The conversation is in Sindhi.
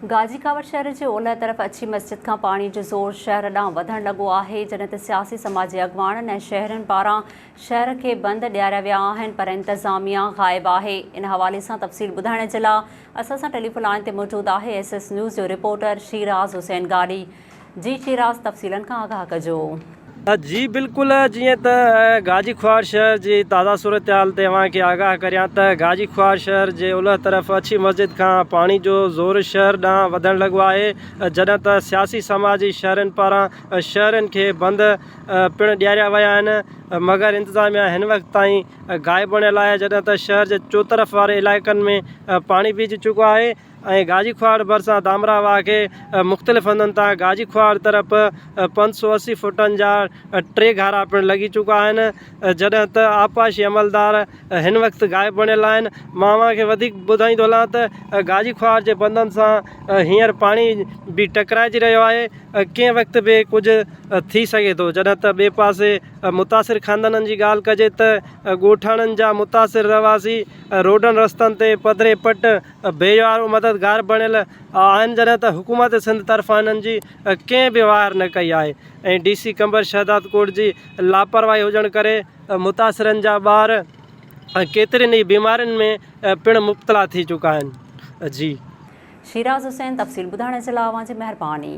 گاجي ڪاوڙ شهر جي اولهه طرف اڇي مسجد کان پاڻي جو زور شهر ڏانهن وڌڻ لڳو آهي، جڏهن ته سياسي سماجي اڳواڻن ۽ شهرين پاران شهر کي بند ڏياريا ويا آهن پر انتظاميا غائب آهي. ان حوالي سان تفصيل ٻڌائڻ جي لا اسان سان ٽيليفون لائين تي موجود آهي ايس ايس نيوز جو رپورٽر شيراز حسين گاڏهي. جي شيراز تفصيلن کان آگاهه ڪجو. جي بلڪل جيئن ته گاجي خوار شهر جي تازه صورتحال تي اوهان کي آگاهه ڪريان ته گاجي خوار شهر جي اولهه طرف اڇي مسجد کان پاڻي جو زور شهر ڏانهن وڌڻ لڳو آهي جڏهن ته سياسي سماجي شهرين پاران شهرين کي بند پڻ ڏياريا ويا آهن مگر انتظاميا هن وقت تائين غائب بڻيل آهي جڏهن ته شهر جي چوطرف واري علائقن ۾ پاڻي بيهجي چڪو آهي ۽ گاجي کهاڙ ڀرسان ڌامراهه واهه کي مختلف هنڌن تان گاجي کهاڙ طرف 580 فوٽن جا ٽي گهارا پڻ لڳي چڪا آهن جڏهن ته آبپاشي عملدار هن وقت غائب بڻيل آهن مان اوهان کي وڌيڪ ٻڌائيندو هلان ته گاجي کهاڙ جي بندن سان هينئر پاڻي به ٽڪرائجي رهيو آهي ڪنهن وقت به ڪجهه ٿي سگهي ٿو جڏهن ته ٻئي پاسي متاثر خاندانن جي ڳالهه ڪجي ته ڳوٺاڻن جا متاثر رهواسي روڊن رستن تي پڌري پٽ بي يار و مددگار بڻيل آهن جڏهن ته حڪومت سنڌ طرفان انهن جي ڪنهن به واهر نه ڪئي آهي ۽ ڊي سي قمبر شهدادڪوٽ جي لاپرواهي هجڻ ڪري متاثرن جا ٻار ڪيترين ئي بيمارين ۾ پڻ مبتلا ٿي چڪا آهن جي. شيراز حسين تفصيل ٻڌائڻ جي لاء اوهان جي مهرباني.